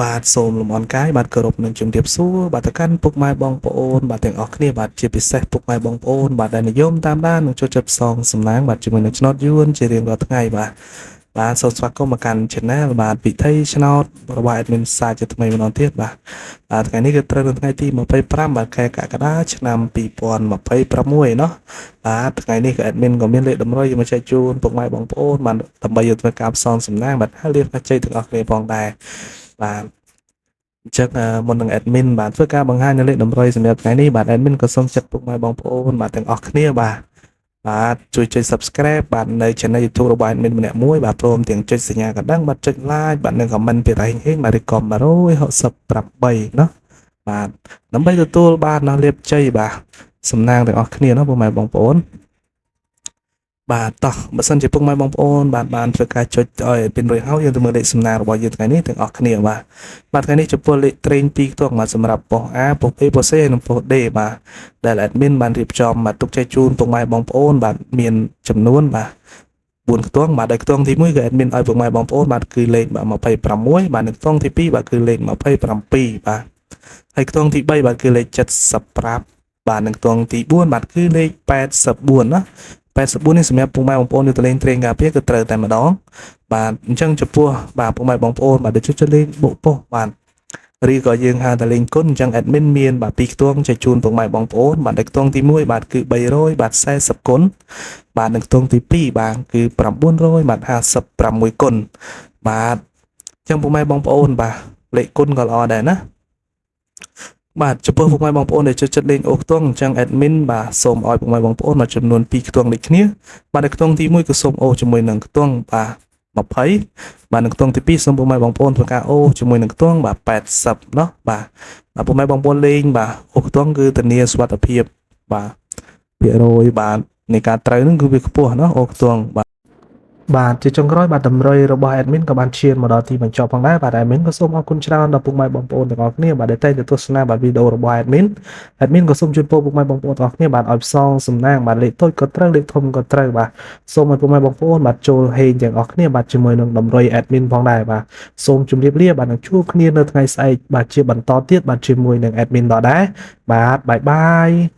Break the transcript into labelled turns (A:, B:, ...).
A: បាទសូមលំអរកាយបាទគោរពនឹងជំរាបសួរបាទទៅកាន់ពុកម៉ែបងប្អូនបាទទាំងអស់គ្នាបាទជាពិសេសពុកម៉ែបងប្អូនបាទដែលនិយមតាមដាននិងចូលចិត្តផ្សងសំណាងបាទជាមួយនឹងឆ្នោតយួនជារៀងរាល់ថ្ងៃបាទបាទសូមស្វាគមន៍មកកាន់ Channel បាទពិធីឆ្នោតរបស់ admin សាជាថ្មីម្ដងទៀតបាទបាទថ្ងៃនេះគឺត្រូវនៅថ្ងៃទី25បាទខែកក្កដាឆ្នាំ2026ណោះបាទថ្ងៃនេះក៏ admin ក៏មានលេខតម្រុយមកចែកជូនពុកម៉ែបងប្អូនបាទដើម្បីយកធ្វើការផ្សងសំណាងបាទហើយលៀបជ័យទាំងអស់គ្នាផងដែរបាទអញ្ចឹងមុននឹង admin បាទធ្វើការបង្ហាញនៅលេខតម្រុយសម្រាប់ថ្ងៃនេះបាទ admin ក៏សូមចាត់ពុកម៉ែបងប្អូនបាទទាំងអស់គ្នាបាទបាទជួយចុច Subscribe បាទនៅ Channel YouTube របស់ admin ម្នាក់មួយបាទព្រមទាំងចុចសញ្ញាកណ្ដឹងបាទចុច Like បាទនិង Comment ពីរហេងហេងបាទឬក៏168ណោះបាទដើម្បីទទួលបានណោះលាភជ័យបាទសំណាងទាំងអស់គ្នាណោះពុកម៉ែបងប្អូនបាទតោះបើសិនជាពុកម៉ែបងប្អូនបាទបានធ្វើការចុចឲ្យ admin រួចហើយយើងទៅមើលលេខសំណាងរបស់យើងថ្ងៃនេះទាំងអស់គ្នាបាទបាទថ្ងៃនេះចំពោះលេខត្រេង2ខ្ទង់បាទសម្រាប់ប៉ុស្តិ៍ A ប៉ុស្តិ៍ B ប៉ុស្តិ៍ C និងប៉ុស្តិ៍ D បាទដែល admin បានរៀបចំបាទទុកចែកជូនពុកម៉ែបងប្អូនបាទមានចំនួនបាទ4ខ្ទង់បាទដែលខ្ទង់ទី1គឺ admin ឲ្យពុកម៉ែបងប្អូនបាទគឺលេខបាទ26បាទនិងខ្ទង់ទី2បាទគឺលេខ27បាទហើយខ្ទង់ទី3បាទគឺលេខ75បាទនិងខ្ទង់ទី4បាទគឺលេខ84ណា84នេះសម្រាប់ពុកម៉ែបងប្អូននៅទៅលេងត្រេងការពារគឺត្រូវតែម្ដងបាទអញ្ចឹងចំពោះបាទពុកម៉ែបងប្អូនបាទដែលជួយលេងបុកប៉ុស្បាទឬក៏យើងហៅថាលេងគុណអញ្ចឹង admin មានបាទពីរខ្ទង់ចែកជូនពុកម៉ែបងប្អូនបាទដែលខ្ទង់ទី1បាទគឺ300បាទ40គុណបាទនិងខ្ទង់ទី2បាទគឺ900បាទ56គុណបាទអញ្ចឹងពុកម៉ែបងប្អូនបាទលេខគុណក៏ល្អដែរណាបាទចំពោះពុកម៉ែបងប្អូនដែលចូលចិត្តលេងអូខ្ទង់អញ្ចឹង admin បាទសូមឲ្យពុកម៉ែបងប្អូនមួយចំនួន2ខ្ទង់ដូចគ្នាបាទនៅខ្ទង់ទី1គឺសូមអូជាមួយនឹងខ្ទង់បាទ20បាទនៅខ្ទង់ទី2សូមពុកម៉ែបងប្អូនធ្វើការអូជាមួយនឹងខ្ទង់បាទ80ណោះបាទបាទពុកម៉ែបងប្អូនលេងបាទអូខ្ទង់គឺធានាសុវត្ថិភាពបាទភាគរយបាទនៃការត្រូវនឹងគឺវាខ្ពស់ណោះអូខ្ទង់បាទបាទជាចុងក្រោយបាទតម្រុយរបស់ admin ក៏បានឈានមកដល់ទីបញ្ចប់ផងដែរបាទ admin ក៏សូមអរគុណច្រើនដល់ពុកម៉ែបងប្អូនទាំងអស់គ្នាបាទដែលតែងតែទស្សនាបាទវីដេអូរបស់ admin admin ក៏សូមជូនពរពុកម៉ែបងប្អូនទាំងអស់គ្នាបាទឲ្យផ្សងសំណាងបាទលេខតូចក៏ត្រូវលេខធំក៏ត្រូវបាទសូមឲ្យពុកម៉ែបងប្អូនបាទចូលហេងទាំងអស់គ្នាបាទជាមួយនឹងតម្រុយ admin ផងដែរបាទសូមជម្រាបលាបាទនឹងជួបគ្នានៅថ្ងៃស្អែកបាទជាបន្តទៀតបាទជាមួយនឹង admin ដដែលបាទ bye bye.